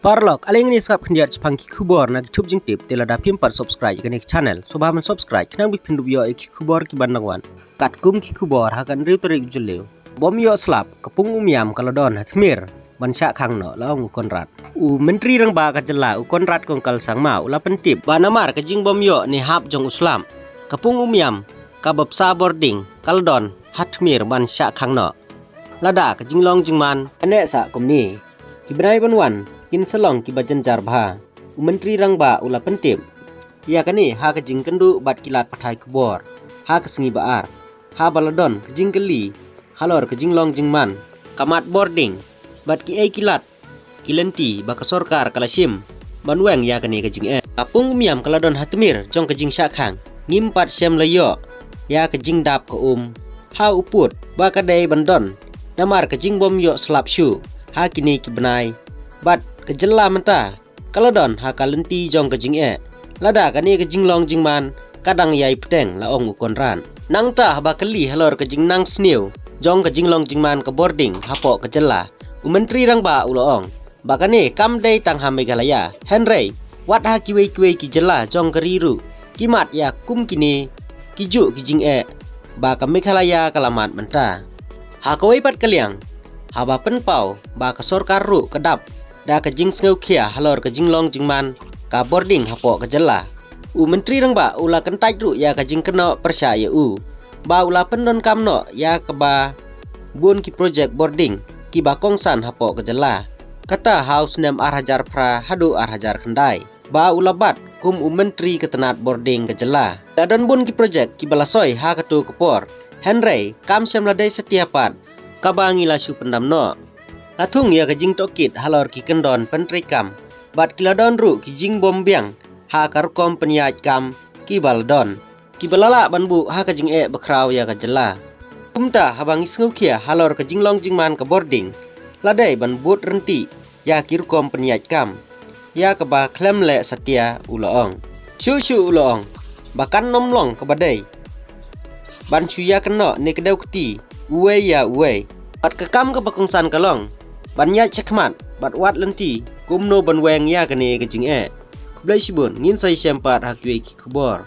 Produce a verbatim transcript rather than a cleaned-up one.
Paralok, ale ngin ïa sngap khyndiat shaphang ki khubor na ki thup jingtip, te lada phim pat subscribe ïa kane ka channel, sngewbha ban subscribe khnang ba phin dup ïoh ïa ki khubor ki ban dang wan. Katkum ki khubor, ha ka hynriew tarik Jylliew, bym ïoh slap, ka pung Umiam ka la don ha thmir ban shah khang noh, la ong u Conrad. U Myntri Rangbah ka jylla u Conrad Kongkal Sangma u la pyntip ba namar ka jingbym ïoh ne hap jong u slap, ka pung Umiam kaba bsa bording ka la don ha thmir ban shah khang noh. Lada ka jinglong jingman ka neh sah kumne, ki bnai ban wan kin sa long kiba jynjar bha. U Myntri Rangbah u la pyntip ïa kane ha ka jingkynduh bad ki lad pathai khubor ha ka sngi ba ar, haba la don ka jingkylli halor ka jinglong jingman ka mat bording bad kiei ki lad ki lynti ba ka sorkar ka la shim ban weng ïa kane ka jingeh. Ka pung Umiam ka la don ha thmir jong ka jingshah khang, ngim pat shem la ïoh ïa ka jingdap ka um ha u pud ba ka dei ban don namar ka jingbym ïoh slap shuh ha kine ki bnai, bad ka jylla mynta ka la don ha ka lynti jong ka jingeh lada kane ka jinglong jingman ka dang ïai bteng, la ong u Conrad. Nangta haba kylli halor ka jingnang sniew jong ka jinglong jingman ka bording hapoh ka jylla, u Myntri Rangbah u la ong ba kane kam dei tang ha Meghalaya, hynrei wat ha kiwei kiwei ki jylla jong ka ri ruh ki mad ïa kum kine ki juh ki jingeh ba ka Meghalaya ka la mad mynta. Ha kawei pat ka liang, haba pynpaw ba ka sorkar ruh ka dap da ka jingsngewkhia halor ka jinglong jingman ka bording hapoh ka jylla, u Myntri Rangbah u la kyntait ruh ïa ka jingkynnoh pyrshah ïa u ba u la pyndonkam noh ïa kaba bun ki projek bording kiba kongsan hapoh ka jylla, kata ha u snem ar hajar phra haduh ar hajar khyndai, ba u la bat kum u Myntri ka tnat bording ka jylla. La don bun ki projek kiba la soi ha kato ka por, hynrei kam shem la dei satia pat kaba ngi la shu pyndam noh. La thung ïa ka jingtohkit halor ki kyndon pyntreikam bad ki la don ruh ki jingbym biang ha ka rukom pynïaid kam kiba la don, kiba la lah ban buh ha ka jingeh bakhraw ïa ka jylla. Kumta haba ngi sngewkhia halor ka jinglong jingman ka bording, la dei ban bud ryntih ïa ki rukom pynïaid kam ïa kaba khlem leh satia, u la ong. Shuh shuh, u la ong, ba kan nym long kaba dei ban shu ïakynnoh ne kdew kti uwei ïa uwei. Bad ka kam kaba kongsan ka long ban ïaid shakhmat bad wad lynti kumno ban weng ïa kane ka jingeh. Khublei shibun, ngin sa ïashem pat ha kiwei ki khubor.